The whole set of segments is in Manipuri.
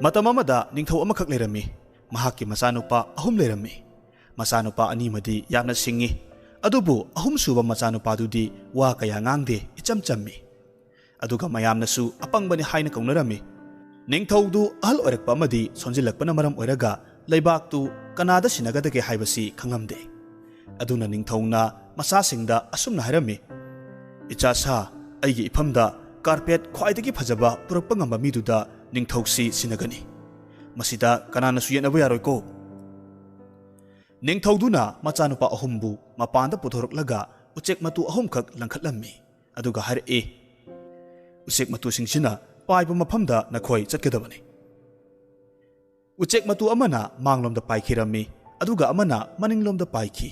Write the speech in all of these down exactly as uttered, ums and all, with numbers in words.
ꯃꯇꯝ ꯑꯃꯗ ꯅꯤꯡꯊꯧ ꯑꯃꯈꯛ ꯂꯩꯔꯝꯃꯤ꯫ ꯃꯍꯥꯛꯀꯤ ꯃꯆꯥꯅꯨꯄꯥ ꯑꯍꯨꯝ ꯂꯩꯔꯝꯃꯤ꯫ ꯃꯆꯥꯅꯨꯄꯥ ꯑꯅꯤꯃꯗꯤ ꯌꯥꯝꯅ ꯁꯤꯡꯉꯤ, ꯑꯗꯨꯕꯨ ꯑꯍꯨꯝꯁꯨꯕ ꯃꯆꯥꯅꯨꯄꯥꯗꯨꯗꯤ ꯋꯥ ꯀꯌꯥ ꯉꯥꯡꯗꯦ, ꯏꯆꯝ ꯆꯝꯃꯤ꯫ ꯑꯗꯨꯒ ꯃꯌꯥꯝꯅꯁꯨ ꯑꯄꯪꯕꯅꯤ ꯍꯥꯏꯅ ꯀꯧꯅꯔꯝꯃꯤ꯫ ꯅꯤꯡꯊꯧꯗꯨ ꯑꯍꯜ ꯑꯣꯏꯔꯛꯄ ꯑꯃꯗꯤ ꯁꯣꯟꯖꯤꯜꯂꯛꯄꯅ ꯃꯔꯝ ꯑꯣꯏꯔꯒ ꯂꯩꯕꯥꯛꯇꯨ ꯀꯅꯥꯗ ꯁꯤꯟꯅꯒꯗꯒꯦ ꯍꯥꯏꯕꯁꯤ ꯈꯪꯂꯝꯗꯦ꯫ ꯑꯗꯨꯅ ꯅꯤꯡꯊꯧꯅ ꯃꯆꯥꯁꯤꯡꯗ ꯑꯁꯨꯝꯅ ꯍꯥꯏꯔꯝꯃꯤ, "ꯏꯆꯥ ꯁꯥ, ꯑꯩꯒꯤ ꯏꯐꯝꯗ ꯀꯥꯔꯄꯦꯠ ꯈ꯭ꯋꯥꯏꯗꯒꯤ ꯐꯖꯕ ꯄꯨꯔꯛꯄ ꯉꯝꯕ ꯃꯤꯗꯨꯗ ꯅꯤꯡꯊꯧꯁꯤ ꯁꯤꯟꯅꯒꯅꯤ꯫ ꯃꯁꯤꯗ ꯀꯅꯥꯅꯁꯨ ꯌꯦꯠꯅꯕ ꯌꯥꯔꯣꯏꯀꯣ?" ꯅꯤꯡꯊꯧꯗꯨꯅ ꯃꯆꯥꯅꯨꯄꯥ ꯑꯍꯨꯝꯕꯨ ꯃꯄꯥꯟꯗ ꯄꯨꯊꯣꯔꯛꯂꯒ ꯎꯆꯦꯛ ꯃꯇꯨ ꯑꯍꯨꯝꯈꯛ ꯂꯪꯈꯠꯂꯝꯃꯤ꯫ ꯑꯗꯨꯒ ꯍꯥꯏꯔꯛꯏ, "ꯎꯆꯦꯛ ꯃꯇꯨꯁꯤꯡꯁꯤꯅ ꯄꯥꯏꯕ ꯃꯐꯝꯗ ꯅꯈꯣꯏ ꯆꯠꯀꯗꯕꯅꯤ꯫" ꯎꯆꯦꯛ ꯃꯇꯨ ꯑꯃꯅ ꯃꯥꯡꯂꯣꯝꯗ ꯄꯥꯏꯈꯤꯔꯝꯃꯤ, ꯑꯗꯨꯒ ꯑꯃꯅ ꯃꯅꯤꯡꯂꯣꯝꯗ ꯄꯥꯏꯈꯤ꯫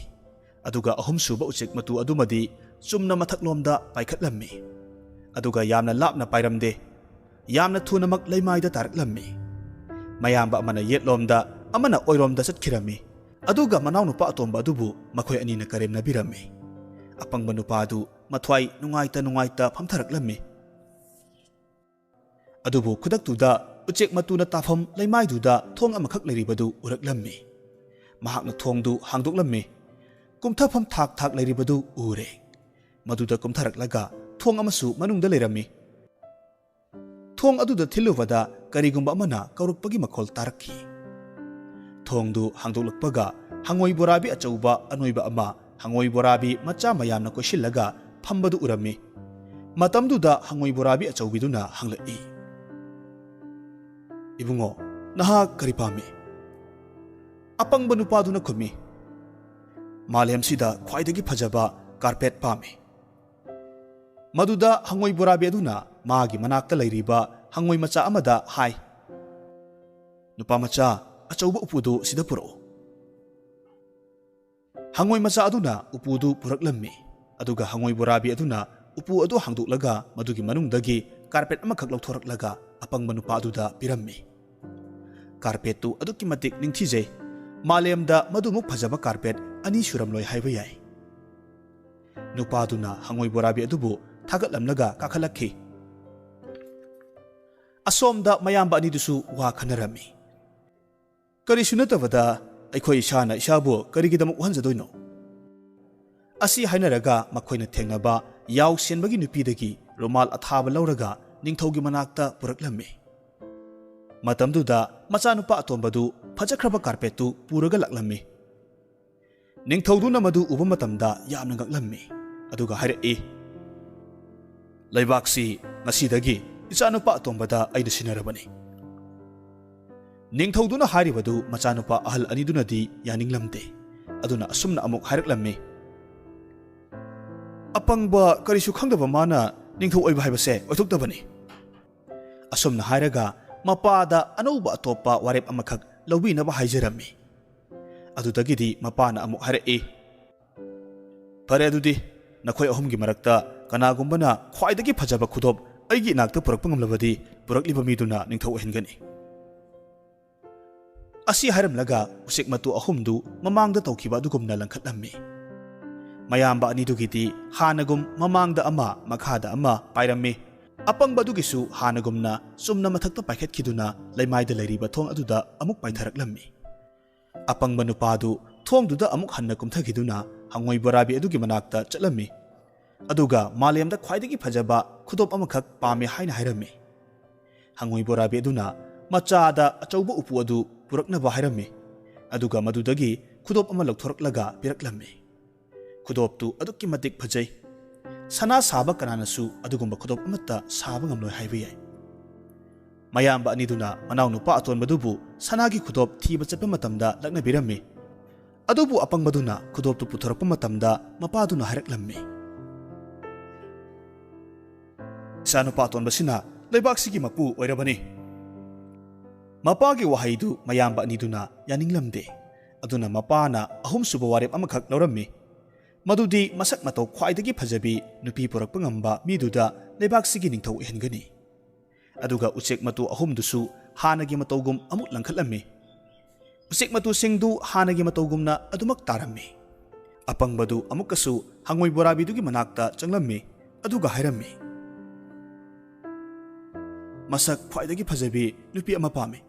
ꯑꯗꯨꯒ ꯑꯍꯨꯝꯁꯨꯕ ꯎꯆꯦꯛ ꯃꯇꯨ ꯑꯗꯨꯃꯗꯤ ꯆꯨꯝꯅ ꯃꯊꯛꯂꯣꯝꯗ ꯄꯥꯏꯈꯠꯂꯝꯃꯤ꯫ ꯑꯗꯨꯒ ꯌꯥꯝꯅ ꯂꯥꯞꯅ ꯄꯥꯏꯔꯝꯗꯦ, ꯌꯥꯝꯅ ꯊꯨꯅꯃꯛ ꯂꯩꯃꯥꯏꯗ ꯇꯥꯔꯛꯂꯝꯃꯤ꯫ ꯃꯌꯥꯝꯕ ꯑꯃꯅ ꯌꯦꯠꯂꯣꯝꯗ, ꯑꯃꯅ ꯑꯣꯏꯔꯣꯝꯗ ꯆꯠꯈꯤꯔꯝꯃꯤ꯫ ꯑꯗꯨꯒ ꯃꯅꯥꯎꯅꯨꯄꯥ ꯑꯇꯣꯝꯕ ꯑꯗꯨꯕꯨ ꯃꯈꯣꯏ ꯑꯅꯤꯅ ꯀꯔꯦꯝꯅꯕꯤꯔꯝꯃꯤ꯫ ꯑꯄꯪꯕ ꯅꯨꯄꯥ ꯑꯗꯨ ꯃꯊ꯭ꯋꯥꯏ ꯅꯨꯡꯉꯥꯏꯇ ꯅꯨꯡꯉꯥꯏꯇ ꯐꯝꯊꯔꯛꯂꯝꯃꯤ꯫ ꯑꯗꯨꯕꯨ ꯈꯨꯗꯛꯇꯨꯗ ꯎꯆꯦꯛ ꯃꯇꯨꯅ ꯇꯥꯐꯝ ꯂꯩꯃꯥꯏꯗꯨꯗ ꯊꯣꯡ ꯑꯃꯈꯛ ꯂꯩꯔꯤꯕꯗꯨ ꯎꯔꯛꯂꯝꯃꯤ꯫ ꯃꯍꯥꯛꯅ ꯊꯣꯡꯗꯨ ꯍꯥꯡꯗꯣꯛꯂꯝꯃꯤ꯫ ꯀꯨꯝꯊꯐꯝ ꯊꯥꯛ ꯊꯥꯛ ꯂꯩꯔꯤꯕꯗꯨ ꯎꯔꯦ꯫ ꯃꯗꯨꯗ ꯀꯨꯝꯊꯔꯛꯂꯒ ꯊꯣꯡ ꯑꯃꯁꯨ ꯃꯅꯨꯡꯗ ꯂꯩꯔꯝꯃꯤ꯫ ꯊꯣꯡ ꯑꯗꯨꯗ ꯊꯤꯜꯂꯨꯕꯗ ꯀꯔꯤꯒꯨꯝꯕ ꯑꯃꯅ ꯀꯧꯔꯛꯄꯒꯤ ꯃꯈꯣꯜ ꯇꯥꯔꯛꯈꯤ꯫ ꯊꯣꯡꯗꯨ ꯍꯥꯡꯗꯣꯛꯂꯛꯄꯒ ꯍꯉꯣꯏ ꯕꯣꯔꯥꯕꯤ ꯑꯆꯧꯕ ꯑꯅꯣꯏꯕ ꯑꯃ ꯍꯉꯣꯏ ꯕꯣꯔꯥꯕꯤ ꯃꯆꯥ ꯃꯌꯥꯝꯅ ꯀꯣꯏꯁꯤꯜꯂꯒ ꯐꯝꯕꯗꯨ ꯎꯔꯝꯃꯤ꯫ ꯃꯇꯝꯗꯨꯗ ꯍꯉꯣꯏ ꯕꯣꯔꯥꯕꯤ ꯑꯆꯧꯕꯤꯗꯨꯅ ꯍꯪꯂꯛꯏ, "ꯏꯕꯨꯡꯉꯣ, ꯅꯍꯥꯛ ꯀꯔꯤ ꯄꯥꯝꯃꯤ?" ꯑꯄꯪꯕ ꯅꯨꯄꯥꯗꯨꯅ ꯈꯨꯝꯃꯤ, "ꯃꯥꯂꯦꯝꯁꯤꯗ ꯈ꯭ꯋꯥꯏꯗꯒꯤ ꯐꯖꯕ ꯀꯥꯔꯄꯦꯠ ꯄꯥꯝꯃꯤ꯫" ꯃꯗꯨꯗ ꯍꯉꯣꯏ ꯕꯣꯔꯥꯕꯤ ꯑꯗꯨꯅ ꯃꯥꯒꯤ ꯃꯅꯥꯛꯇ ꯂꯩꯔꯤꯕ ꯍꯉꯣꯏ ꯃꯆꯥ ꯑꯃꯗ ꯍꯥꯏ, "ꯅꯨꯄꯥ ꯃꯆꯥ, ꯑꯆꯧꯕ ꯎꯄꯨꯗꯨ ꯁꯤꯗ ꯄꯨꯔꯛꯎ꯫" ꯍꯉꯣꯏ ꯃꯆꯥ ꯑꯗꯨꯅ ꯎꯄꯨꯗꯨ ꯄꯨꯔꯛꯂꯝꯃꯤ꯫ ꯑꯗꯨꯒ ꯍꯉꯣꯏ ꯕꯣꯔꯥꯕꯤ ꯑꯗꯨꯅ ꯎꯄꯨ ꯑꯗꯨ ꯍꯥꯡꯗꯣꯛꯂꯒ ꯃꯗꯨꯒꯤ ꯃꯅꯨꯡꯗꯒꯤ ꯀꯥꯔꯄꯦꯠ ꯑꯃꯈꯛ ꯂꯧꯊꯣꯔꯛꯂꯒ ꯑꯄꯪꯕ ꯅꯨꯄꯥ ꯑꯗꯨꯗ ꯄꯤꯔꯝꯃꯤ꯫ ꯀꯥꯔꯄꯦꯠꯇꯨ ꯑꯗꯨꯛꯀꯤ ꯃꯇꯤꯛ ꯅꯤꯡꯊꯤꯖꯩ꯫ ꯃꯥꯂꯦꯝꯗ ꯃꯗꯨꯃꯨꯛ ꯐꯖꯕ ꯀꯥꯔꯄꯦꯠ ꯑꯅꯤ ꯁꯨꯔꯝꯂꯣꯏ ꯍꯥꯏꯕ ꯌꯥꯏ꯫ ꯅꯨꯄꯥꯗꯨꯅ ꯍꯉꯣꯏ ꯕꯣꯔꯥꯕꯤ ꯑꯗꯨꯕꯨ ꯊꯥꯒꯠꯂꯝꯂꯒ ꯀꯥꯈꯠꯂꯛꯈꯤ꯫ ꯑꯁꯣꯝꯗ ꯃꯌꯥꯝꯕ ꯑꯅꯤꯗꯨꯁꯨ ꯋꯥ ꯈꯟꯅꯔꯝꯃꯤ꯫ "ꯀꯔꯤꯁꯨ ꯅꯠꯇꯕꯗ ꯑꯩꯈꯣꯏ ꯏꯁꯥꯅ ꯏꯁꯥꯕꯨ ꯀꯔꯤꯒꯤꯗꯃꯛ ꯋꯥꯍꯟꯖꯗꯣꯏꯅꯣ?" ꯑꯁꯤ ꯍꯥꯏꯅꯔꯒ ꯃꯈꯣꯏꯅ ꯊꯦꯡꯅꯕ ꯌꯥꯎ ꯁꯦꯟꯕꯒꯤ ꯅꯨꯄꯤꯗꯒꯤ ꯔꯨꯃꯥꯜ ꯑꯊꯥꯕ ꯂꯧꯔꯒ ꯅꯤꯡꯊꯧꯒꯤ ꯃꯅꯥꯛꯇ ꯄꯨꯔꯛꯂꯝꯃꯤ꯫ ꯃꯇꯝꯗꯨꯗ ꯃꯆꯥꯅꯨꯄꯥ ꯑꯇꯣꯝꯕꯗꯨ ꯐꯖꯈ꯭ꯔꯕ ꯀꯥꯔꯄꯦꯠꯇꯨ ꯄꯨꯔꯒ ꯂꯥꯛꯂꯝꯃꯤ꯫ ꯅꯤꯡꯊꯧꯗꯨꯅ ꯃꯗꯨ ꯎꯕ ꯃꯇꯝꯗ ꯌꯥꯝꯅ ꯉꯛꯂꯝꯃꯤ, ꯑꯗꯨꯒ ꯍꯥꯏꯔꯛꯏ, "ꯂꯩꯕꯥꯛꯁꯤ ꯉꯁꯤꯗꯒꯤ ꯏꯆꯥꯅꯨꯄꯥ ꯑꯇꯣꯝꯕꯗ ꯑꯩꯅ ꯁꯤꯟꯅꯔꯕꯅꯤ"꯫ ꯅꯤꯡꯊꯧꯗꯨꯅ ꯍꯥꯏꯔꯤꯕꯗꯨ ꯃꯆꯥꯅꯨꯄꯥ ꯑꯍꯜ ꯑꯅꯤꯗꯨꯅꯗꯤ ꯌꯥꯅꯤꯡꯂꯝꯗꯦ꯫ ꯑꯗꯨꯅ ꯑꯁꯨꯝꯅ ꯑꯃꯨꯛ ꯍꯥꯏꯔꯛꯂꯝꯃꯤ, "ꯑꯄꯪꯕ ꯀꯔꯤꯁꯨ ꯈꯪꯗꯕ ꯃꯥꯅ ꯅꯤꯡꯊꯧ ꯑꯣꯏꯕ ꯍꯥꯏꯕꯁꯦ ꯑꯣꯏꯊꯣꯛꯇꯕꯅꯤ"꯫ ꯑꯁꯨꯝꯅ ꯍꯥꯏꯔꯒ ꯃꯄꯥꯗ ꯑꯅꯧꯕ ꯑꯇꯣꯞꯄ ꯋꯥꯔꯦꯞ ꯑꯃꯈꯛ ꯂꯧꯕꯤꯅꯕ ꯍꯥꯏꯖꯔꯝꯃꯤ꯫ ꯑꯗꯨꯗꯒꯤꯗꯤ ꯃꯄꯥꯅ ꯑꯃꯨꯛ ꯍꯥꯏꯔꯛꯏ, "ꯐꯔꯦ, ꯑꯗꯨꯗꯤ ꯅꯈꯣꯏ ꯑꯍꯨꯝꯒꯤ ꯃꯔꯛꯇ ꯀꯅꯥꯒꯨꯝꯕꯅ ꯈ꯭ꯋꯥꯏꯗꯒꯤ ꯐꯖꯕ ꯈꯨꯗꯣꯞ ꯑꯩꯒꯤ ꯏꯅꯥꯛꯇ ꯄꯨꯔꯛꯄ ꯉꯝꯂꯕꯗꯤ ꯄꯨꯔꯛꯂꯤꯕ ꯃꯤꯗꯨꯅ ꯅꯤꯡꯊꯧ ꯑꯣꯏꯍꯟꯒꯅꯤ"꯫ ꯑꯁꯤ ꯍꯥꯏꯔꯝꯂꯒ ꯎꯆꯦꯛ ꯃꯇꯨ ꯑꯍꯨꯝꯗꯨ ꯃꯃꯥꯡꯗ ꯇꯧꯈꯤꯕ ꯑꯗꯨꯒꯨꯝꯅ ꯂꯪꯈꯠꯂꯝꯃꯤ꯫ ꯃꯌꯥꯝꯕ ꯑꯅꯤꯗꯨꯒꯤꯗꯤ ꯍꯥꯟꯅꯒꯨꯝ ꯃꯃꯥꯡꯗ ꯑꯃ, ꯃꯈꯥꯗ ꯑꯃ ꯄꯥꯏꯔꯝꯃꯤ꯫ ꯑꯄꯪꯕꯗꯨꯒꯤꯁꯨ ꯍꯥꯟꯅꯒꯨꯝꯅ ꯆꯨꯝꯅ ꯃꯊꯛꯇ ꯄꯥꯏꯈꯠꯈꯤꯗꯨꯅ ꯂꯩꯃꯥꯏꯗ ꯂꯩꯔꯤꯕ ꯊꯣꯡ ꯑꯗꯨꯗ ꯑꯃꯨꯛ ꯄꯥꯏꯊꯔꯛꯂꯝꯃꯤ꯫ ꯑꯄꯪꯕ ꯅꯨꯄꯥꯗꯨ ꯊꯣꯡꯗꯨꯗ ꯑꯃꯨꯛ ꯍꯟꯅ ꯀꯨꯝꯊꯈꯤꯗꯨꯅ ꯍꯪꯉꯣꯏ ꯕꯣꯔꯥꯕꯤ ꯑꯗꯨꯒꯤ ꯃꯅꯥꯛꯇ ꯆꯠꯂꯝꯃꯤ꯫ ꯑꯗꯨꯒ ꯃꯥꯂꯦꯝꯗ ꯈ꯭ꯋꯥꯏꯗꯒꯤ ꯐꯖꯕ ꯈꯨꯗꯣꯞ ꯑꯃꯈꯛ ꯄꯥꯝꯃꯦ ꯍꯥꯏꯅ ꯍꯥꯏꯔꯝꯃꯤ꯫ ꯍꯪꯉꯣꯏ ꯕꯣꯔꯥꯕꯤ ꯑꯗꯨꯅ ꯃꯆꯥꯗ ꯑꯆꯧꯕ ꯎꯄꯨ ꯑꯗꯨ ꯄꯨꯔꯛꯅꯕ ꯍꯥꯏꯔꯝꯃꯤ꯫ ꯑꯗꯨꯒ ꯃꯗꯨꯗꯒꯤ ꯈꯨꯗꯣꯞ ꯑꯃ ꯂꯧꯊꯣꯔꯛꯂꯒ ꯄꯤꯔꯛꯂꯝꯃꯤ꯫ ꯈꯨꯗꯣꯞꯇꯨ ꯑꯗꯨꯛꯀꯤ ꯃꯇꯤꯛ ꯐꯖꯩ꯫ ꯁꯅꯥ ꯁꯥꯕ ꯀꯅꯥꯅꯁꯨ ꯑꯗꯨꯒꯨꯝꯕ ꯈꯨꯗꯣꯞ ꯑꯃꯠꯇ ꯁꯥꯕ ꯉꯝꯂꯣꯏ ꯍꯥꯏꯕ ꯌꯥꯏ꯫ ꯃꯌꯥꯝꯕ ꯑꯅꯤꯗꯨꯅ ꯃꯅꯥꯎꯅꯨꯄꯥ ꯑꯇꯣꯟꯕꯗꯨꯕꯨ ꯁꯅꯥꯒꯤ ꯈꯨꯗꯣꯞ ꯊꯤꯕ ꯆꯠꯄ ꯃꯇꯝꯗ ꯂꯛꯅꯕꯤꯔꯝꯃꯤ꯫ ꯑꯗꯨꯕꯨ ꯑꯄꯪꯕꯗꯨꯅ ꯈꯨꯗꯣꯞꯇꯨ ꯄꯨꯊꯣꯔꯛꯄ ꯃꯇꯝꯗ ꯃꯄꯥꯗꯨꯅ ꯍꯥꯏꯔꯛꯂꯝꯃꯤ, "ꯏꯆꯥꯅꯨꯄꯥ ꯑꯇꯣꯟꯕꯁꯤꯅ ꯂꯩꯕꯥꯛꯁꯤꯒꯤ ꯃꯄꯨ ꯑꯣꯏꯔꯕꯅꯤ"꯫ ꯃꯄꯥꯒꯤ ꯋꯥꯍꯩꯗꯨ ꯃꯌꯥꯝꯕ ꯑꯅꯤꯗꯨꯅ ꯌꯥꯅꯤꯡꯂꯝꯗꯦ꯫ ꯑꯗꯨꯅ ꯃꯄꯥꯅ ꯑꯍꯨꯝꯁꯨꯕ ꯋꯥꯔꯦꯞ ꯑꯃꯈꯛ ꯂꯧꯔꯝꯃꯤ꯫ ꯃꯗꯨꯗꯤ ꯃꯁꯛ ꯃꯇꯧ ꯈ꯭ꯋꯥꯏꯗꯒꯤ ꯐꯖꯕꯤ ꯅꯨꯄꯤ ꯄꯨꯔꯛꯄ ꯉꯝꯕ ꯃꯤꯗꯨꯗ ꯂꯩꯕꯥꯛꯁꯤꯒꯤ ꯅꯤꯡꯊꯧ ꯑꯣꯏꯍꯟꯒꯅꯤ꯫ ꯑꯗꯨꯒ ꯎꯆꯦꯛ ꯃꯇꯨ ꯑꯍꯨꯝꯗꯨꯁꯨ ꯍꯥꯟꯅꯒꯤ ꯃꯇꯧꯒꯨꯝ ꯑꯃꯨꯛ ꯂꯪꯈꯠꯂꯝꯃꯤ꯫ ꯎꯆꯦꯛ ꯃꯇꯨꯁꯤꯡꯗꯨ ꯍꯥꯟꯅꯒꯤ ꯃꯇꯧꯒꯨꯝꯅ ꯑꯗꯨꯃꯛ ꯇꯥꯔꯝꯃꯤ꯫ ꯑꯄꯪꯕꯗꯨ ꯑꯃꯨꯛꯀꯁꯨ ꯍꯪꯉꯣꯏ ꯕꯣꯔꯥꯕꯤꯗꯨꯒꯤ ꯃꯅꯥꯛꯇ ꯆꯪꯂꯝꯃꯤ, ꯑꯗꯨꯒ ꯍꯥꯏꯔꯝꯃꯤ, "ꯃꯁꯛ ꯈ꯭ꯋꯥꯏꯗꯒꯤ ꯐꯖꯕꯤ ꯅꯨꯄꯤ ꯑꯃ ꯄꯥꯝꯃꯤ꯫"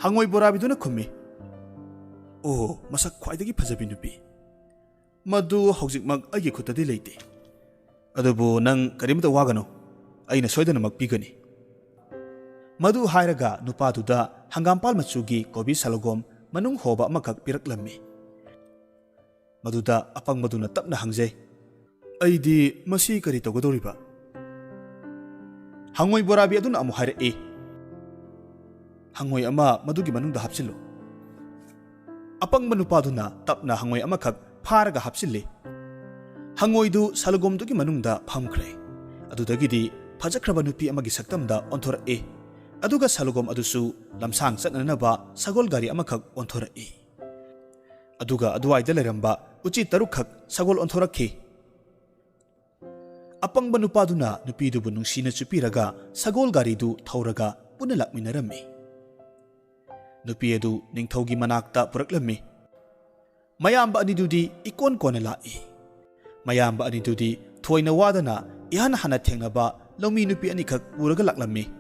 ꯍꯪꯉꯣꯏ ꯕꯣꯔꯥꯕꯤꯗꯨꯅ ꯈꯨꯝꯃꯤ, "ꯑꯣ, ꯃꯁꯛ ꯈ꯭ꯋꯥꯏꯗꯒꯤ ꯐꯖꯕꯤ ꯅꯨꯄꯤ꯫ ꯃꯗꯨ ꯍꯧꯖꯤꯛꯃꯛ ꯑꯩꯒꯤ ꯈꯨꯠꯇꯗꯤ ꯂꯩꯇꯦ꯫ ꯑꯗꯨꯕꯨ ꯅꯪ ꯀꯔꯤꯝꯇ ꯋꯥꯒꯅꯨ, ꯑꯩꯅ ꯁꯣꯏꯗꯅꯃꯛ ꯄꯤꯒꯅꯤ꯫" ꯃꯗꯨ ꯍꯥꯏꯔꯒ ꯅꯨꯄꯥꯗꯨꯗ ꯍꯪꯒꯥꯝꯄꯥꯜ ꯃꯆꯨꯒꯤ ꯀꯣꯕꯤ ꯁꯂꯒꯣꯝ ꯃꯅꯨꯡ ꯍꯣꯕ ꯑꯃꯈꯛ ꯄꯤꯔꯛꯂꯝꯃꯤ꯫ ꯃꯗꯨꯗ ꯑꯄꯪꯕꯗꯨꯅ ꯇꯞꯅ ꯍꯪꯖꯩ, "ꯑꯩꯗꯤ ꯃꯁꯤ ꯀꯔꯤ ꯇꯧꯒꯗꯧꯔꯤꯕ?" ꯍꯪꯉꯣꯏ ꯕꯣꯔꯥꯕꯤ ꯑꯗꯨꯅ ꯑꯃꯨꯛ ꯍꯥꯏꯔꯛꯏ, "ꯍꯪꯉꯣꯏ ꯑꯃ ꯃꯗꯨꯒꯤ ꯃꯅꯨꯡꯗ ꯍꯥꯞꯆꯤꯜꯂꯨ꯫" ꯑꯄꯪꯕ ꯅꯨꯄꯥꯗꯨꯅ ꯇꯞꯅ ꯍꯪꯉꯣꯏ ꯑꯃꯈꯛ ꯐꯥꯔꯒ ꯍꯥꯞꯆꯤꯜꯂꯤ꯫ ꯍꯪꯉꯣꯏꯗꯨ ꯁꯂꯒꯣꯝꯗꯨꯒꯤ ꯃꯅꯨꯡꯗ ꯐꯝꯈ꯭ꯔꯦ꯫ ꯑꯗꯨꯗꯒꯤꯗꯤ ꯐꯖꯈ꯭ꯔꯕ ꯅꯨꯄꯤ ꯑꯃꯒꯤ ꯁꯛꯇꯝꯗ ꯑꯣꯟꯊꯣꯔꯛꯏ꯫ ꯑꯗꯨꯒ ꯁꯂꯒꯣꯝ ꯑꯗꯨꯁꯨ ꯂꯝꯁꯥꯡ ꯆꯠꯅꯅꯕ ꯁꯒꯣꯜ ꯒꯥꯔꯤ ꯑꯃꯈꯛ ꯑꯣꯟꯊꯣꯔꯛꯏ꯫ ꯑꯗꯨꯒ ꯑꯗꯨꯋꯥꯏꯗ ꯂꯩꯔꯝꯕ ꯎꯆꯤ ꯇꯔꯨꯛꯈꯛ ꯁꯒꯣꯜ ꯑꯣꯟꯊꯣꯔꯛꯈꯤ꯫ ꯑꯄꯪꯕ ꯅꯨꯄꯥꯗꯨꯅ ꯅꯨꯄꯤꯗꯨꯕꯨ ꯅꯨꯡꯁꯤꯅ ꯆꯨꯞꯄꯤꯔꯒ ꯁꯒꯣꯜ ꯒꯥꯔꯤꯗꯨ ꯊꯧꯔꯒ ꯄꯨꯟꯅ ꯂꯥꯛꯃꯤꯟꯅꯔꯝꯃꯤ꯫ ꯅꯨꯄꯤ ꯑꯗꯨ ꯅꯤꯡꯊꯧꯒꯤ ꯃꯅꯥꯛꯇ ꯄꯨꯔꯛꯂꯝꯃꯤ꯫ ꯃꯌꯥꯝꯕ ꯑꯅꯤꯗꯨꯗꯤ ꯏꯀꯣꯟ ꯀꯣꯟꯅ ꯂꯥꯛꯏ꯫ ꯃꯌꯥꯝꯕ ꯑꯅꯤꯗꯨꯗꯤ ꯊꯣꯏꯅ ꯋꯥꯗꯅ ꯏꯍꯥꯟ ꯍꯥꯟꯅ ꯊꯦꯡꯅꯕ ꯂꯧꯃꯤ ꯅꯨꯄꯤ ꯑꯅꯤꯈꯛ ꯄꯨꯔꯒ ꯂꯥꯛꯂꯝꯃꯤ꯫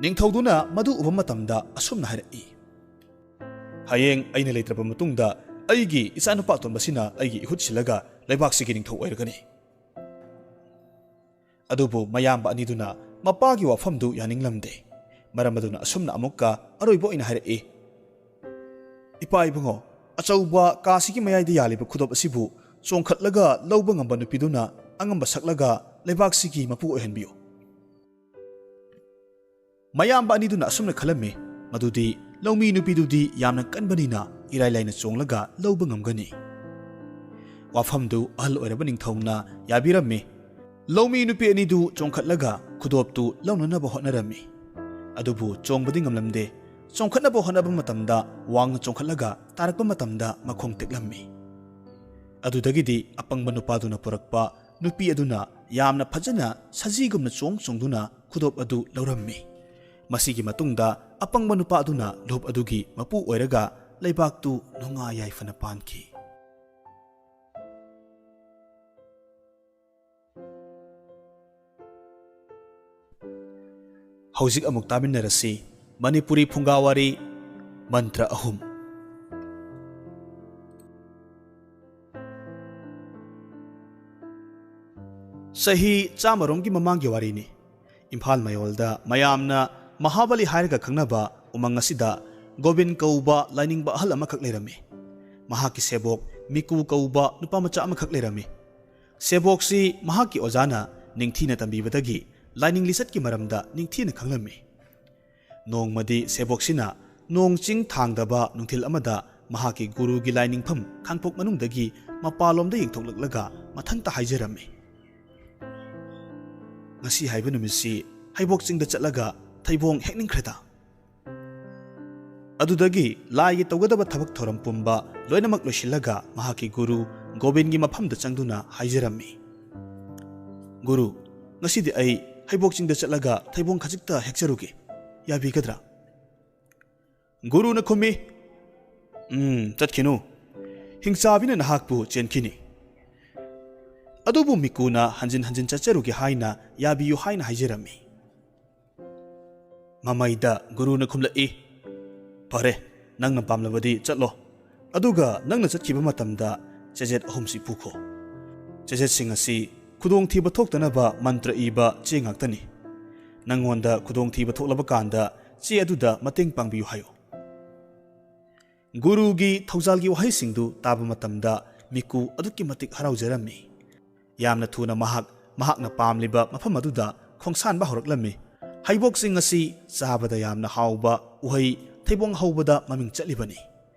ꯅꯤꯡꯊꯧꯗꯨꯅ ꯃꯗꯨ ꯎꯕ ꯃꯇꯝꯗ ꯑꯁꯨꯝꯅ ꯍꯥꯏꯔꯛꯏ, "ꯍꯌꯦꯡ ꯑꯩꯅ ꯂꯩꯇ꯭ꯔꯕ ꯃꯇꯨꯡꯗ ꯑꯩꯒꯤ ꯏꯆꯥꯅꯨꯄꯥ ꯑꯇꯣꯟꯕꯁꯤꯅ ꯑꯩꯒꯤ ꯏꯍꯨꯠ ꯁꯤꯜꯂꯒ ꯂꯩꯕꯥꯛꯁꯤꯒꯤ ꯅꯤꯡꯊꯧ ꯑꯣꯏꯔꯒꯅꯤ꯫" ꯑꯗꯨꯕꯨ ꯃꯌꯥꯝꯕ ꯑꯅꯤꯗꯨꯅ ꯃꯄꯥꯒꯤ ꯋꯥꯐꯝꯗꯨ ꯌꯥꯅꯤꯡꯂꯝꯗꯦ꯫ ꯃꯔꯝ ꯑꯗꯨꯅ ꯑꯁꯨꯝꯅ ꯑꯃꯨꯛꯀ ꯑꯔꯣꯏꯕ ꯑꯣꯏꯅ ꯍꯥꯏꯔꯛꯏ, "ꯏꯄꯥ ꯏꯕꯨꯡꯉꯣ, ꯑꯆꯧꯕ ꯀꯥꯁꯤꯒꯤ ꯃꯌꯥꯏꯗ ꯌꯥꯜꯂꯤꯕ ꯈꯨꯗꯣꯞ ꯑꯁꯤꯕꯨ ꯆꯣꯡꯈꯠꯂꯒ ꯂꯧꯕ ꯉꯝꯕ ꯅꯨꯄꯤꯗꯨꯅ ꯑꯉꯝꯕ ꯁꯛꯂꯒ ꯂꯩꯕꯥꯛꯁꯤꯒꯤ ꯃꯄꯨ ꯑꯣꯏꯍꯟꯕꯤꯌꯨ꯫" ꯃꯌꯥꯝꯕ ꯑꯅꯤꯗꯨꯅ ꯑꯁꯨꯝꯅ ꯈꯜꯂꯝꯃꯤ, ꯃꯗꯨꯗꯤ ꯂꯧꯃꯤ ꯅꯨꯄꯤꯗꯨꯗꯤ ꯌꯥꯝꯅ ꯀꯟꯕꯅꯤꯅ ꯏꯔꯥꯏ ꯂꯥꯏꯅ ꯆꯣꯡꯂꯒ ꯂꯧꯕ ꯉꯝꯒꯅꯤ꯫ ꯋꯥꯐꯝꯗꯨ ꯑꯍꯜ ꯑꯣꯏꯔꯕ ꯅꯤꯡꯊꯧꯅ ꯌꯥꯕꯤꯔꯝꯃꯤ꯫ ꯂꯧꯃꯤ ꯅꯨꯄꯤ ꯑꯅꯤꯗꯨ ꯆꯣꯡꯈꯠꯂꯒ ꯈꯨꯗꯣꯞꯇꯨ ꯂꯧꯅꯅꯕ ꯍꯣꯠꯅꯔꯝꯃꯤ꯫ ꯑꯗꯨꯕꯨ ꯆꯣꯡꯕꯗꯤ ꯉꯝꯂꯝꯗꯦ꯫ ꯆꯣꯡꯈꯠꯅꯕ ꯍꯣꯠꯅꯕ ꯃꯇꯝꯗ ꯋꯥꯡꯅ ꯆꯣꯡꯈꯠꯂꯒ ꯇꯥꯔꯛꯄ ꯃꯇꯝꯗ ꯃꯈꯣꯡ ꯇꯦꯛꯂꯝꯃꯤ꯫ ꯑꯗꯨꯗꯒꯤꯗꯤ ꯑꯄꯪꯕ ꯅꯨꯄꯥꯗꯨꯅ ꯄꯨꯔꯛꯄ ꯅꯨꯄꯤ ꯑꯗꯨꯅ ꯌꯥꯝꯅ ꯐꯖꯅ ꯁꯖꯤꯒꯨꯝꯅ ꯆꯣꯡ ꯆꯣꯡꯗꯨꯅ ꯈꯨꯗꯣꯞ ꯑꯗꯨ ꯂꯧꯔꯝꯃꯤ꯫ ꯃꯁꯤꯒꯤ ꯃꯇꯨꯡꯗ ꯑꯄꯪꯕ ꯅꯨꯄꯥ ꯑꯗꯨꯅ ꯂꯨꯞ ꯑꯗꯨꯒꯤ ꯃꯄꯨ ꯑꯣꯏꯔꯒ ꯂꯩꯕꯥꯛꯇꯨ ꯅꯨꯡꯉꯥꯏ ꯌꯥꯏꯐꯅ ꯄꯥꯟꯈꯤ꯫ ꯍꯧꯖꯤꯛ ꯑꯃꯨꯛ ꯇꯥꯃꯤꯟꯅꯔꯁꯤ ꯃꯅꯤꯄꯨꯔꯤ ꯐꯨꯡꯒꯥꯋꯥꯔꯤ ꯃꯟꯇ꯭ꯔ ꯑꯍꯨꯝ꯫ ꯆꯍꯤ ꯆꯥꯝꯃꯔꯣꯝꯒꯤ ꯃꯃꯥꯡꯒꯤ ꯋꯥꯔꯤꯅꯤ꯫ ꯏꯝꯐꯥꯜ ꯃꯌꯣꯜꯗ ꯃꯌꯥꯝꯅ ꯃꯍꯥꯕꯂꯤ ꯍꯥꯏꯔꯒ ꯈꯪꯅꯕ ꯎꯃꯪ ꯑꯁꯤꯗ ꯒꯣꯕꯤꯟ ꯀꯧꯕ ꯂꯥꯏꯅꯤꯡꯕ ꯑꯍꯜ ꯑꯃꯈꯛ ꯂꯩꯔꯝꯃꯤ꯫ ꯃꯍꯥꯛꯀꯤ ꯁꯦꯕꯣꯛ ꯃꯤꯀꯨ ꯀꯧꯕ ꯅꯨꯄꯥ ꯃꯆꯥ ꯑꯃꯈꯛ ꯂꯩꯔꯝꯃꯤ꯫ ꯁꯦꯕꯣꯛꯁꯤ ꯃꯍꯥꯛꯀꯤ ꯑꯣꯖꯥꯅ ꯅꯤꯡꯊꯤꯅ ꯇꯝꯕꯤꯕꯗꯒꯤ ꯂꯥꯏꯅꯤꯡ ꯂꯤꯆꯠꯀꯤ ꯃꯔꯝꯗ ꯅꯤꯡꯊꯤꯅ ꯈꯪꯂꯝꯃꯤ꯫ ꯅꯣꯡꯃꯗꯤ ꯁꯦꯕꯣꯛꯁꯤꯅ ꯅꯣꯡ ꯆꯤꯡ ꯊꯥꯡꯗꯕ ꯅꯨꯡꯊꯤꯜ ꯑꯃꯗ ꯃꯍꯥꯛꯀꯤ ꯒꯨꯔꯨꯒꯤ ꯂꯥꯏꯅꯤꯡꯐꯝ ꯈꯥꯡꯄꯣꯛ ꯃꯅꯨꯡꯗꯒꯤ ꯃꯄꯥꯟꯂꯣꯝꯗ ꯌꯦꯡꯊꯣꯛꯂꯛꯂꯒ ꯃꯊꯟꯇ ꯍꯥꯏꯖꯔꯝꯃꯤ, "ꯉꯁꯤ ꯍꯥꯏꯕ ꯅꯨꯃꯤꯠꯁꯤ ꯍꯩꯕꯣꯛ ꯆꯤꯡꯗ ꯆꯠꯂꯒ ꯊꯩꯕꯣꯡ ꯍꯦꯛꯅꯤꯡꯈ꯭ꯔꯦꯗ"꯫ ꯑꯗꯨꯗꯒꯤ ꯂꯥꯏꯒꯤ ꯇꯧꯒꯗꯕ ꯊꯕꯛ ꯊꯧꯔꯝ ꯄꯨꯝꯕ ꯂꯣꯏꯅꯃꯛ ꯂꯣꯏꯁꯤꯜꯂꯒ ꯃꯍꯥꯛꯀꯤ ꯒꯨꯔꯨ ꯒꯣꯕꯤꯟꯒꯤ ꯃꯐꯝꯗ ꯆꯪꯗꯨꯅ ꯍꯥꯏꯖꯔꯝꯃꯤ, "ꯒꯨꯔꯨ, ꯉꯁꯤꯗꯤ ꯑꯩ ꯍꯩꯕꯣꯛ ꯆꯤꯡꯗ ꯆꯠꯂꯒ ꯊꯩꯕꯣꯡ ꯈꯖꯤꯛꯇ ꯍꯦꯛꯆꯔꯨꯒꯦ, ꯌꯥꯕꯤꯒꯗ꯭ꯔꯥ?" ꯒꯨꯔꯨꯅ ꯈꯨꯝꯃꯤ, "ꯎꯝ, ꯆꯠꯈꯤꯅꯨ꯫ ꯍꯤꯡꯆꯥꯕꯤꯅ ꯅꯍꯥꯛꯄꯨ ꯆꯦꯟꯈꯤꯅꯤ꯫ ꯑꯗꯨꯕꯨ ꯃꯤꯀꯨꯅ ꯍꯟꯖꯤꯟ ꯍꯟꯖꯤꯟ ꯆꯠꯆꯔꯨꯒꯦ ꯍꯥꯏꯅ ꯌꯥꯕꯤꯌꯨ" ꯍꯥꯏꯅ ꯍꯥꯏꯖꯔꯝꯃꯤ꯫ ꯃꯃꯩꯗ ꯒꯨꯔꯨꯅ ꯈꯨꯝꯂꯛꯏ, "ꯐꯔꯦ, ꯅꯪꯅ ꯄꯥꯝꯂꯕꯗꯤ ꯆꯠꯂꯣ꯫ ꯑꯗꯨꯒ ꯅꯪꯅ ꯆꯠꯈꯤꯕ ꯃꯇꯝꯗ ꯆꯦꯖꯦꯠ ꯑꯍꯨꯝꯁꯤ ꯄꯨꯈꯣ꯫ ꯆꯦꯖꯦꯠꯁꯤꯡ ꯑꯁꯤ ꯈꯨꯗꯣꯡꯊꯤꯕ ꯊꯣꯛꯇꯅꯕ ꯃꯟꯇ꯭ꯔ ꯏꯕ ꯆꯦ ꯉꯥꯛꯇꯅꯤ꯫ ꯅꯪꯉꯣꯟꯗ ꯈꯨꯗꯣꯡꯊꯤꯕ ꯊꯣꯛꯂꯕ ꯀꯥꯟꯗ ꯆꯦ ꯑꯗꯨꯗ ꯃꯇꯦꯡ ꯄꯥꯡꯕꯤꯌꯨ" ꯍꯥꯏꯌꯨ꯫ ꯒꯨꯔꯨꯒꯤ ꯊꯧꯖꯥꯜꯒꯤ ꯋꯥꯍꯩꯁꯤꯡꯗꯨ ꯇꯥꯕ ꯃꯇꯝꯗ ꯃꯤꯀꯨ ꯑꯗꯨꯛꯀꯤ ꯃꯇꯤꯛ ꯍꯔꯥꯎꯖꯔꯝꯃꯤ꯫ ꯌꯥꯝꯅ ꯊꯨꯅ ꯃꯍꯥꯛ ꯃꯍꯥꯛꯅ ꯄꯥꯝꯂꯤꯕ ꯃꯐꯝ ꯑꯗꯨꯗ ꯈꯣꯡꯁꯥꯟꯕ ꯍꯧꯔꯛꯂꯝꯃꯤ꯫ ꯍꯩꯕꯣꯛꯁꯤꯡ ꯑꯁꯤ ꯆꯥꯕꯗ ꯌꯥꯝꯅ ꯍꯥꯎꯕ ꯎꯍꯩ ꯊꯩꯕꯣꯡ ꯍꯧꯕꯗ ꯃꯃꯤꯡ ꯆꯠꯂꯤꯕꯅꯤ꯫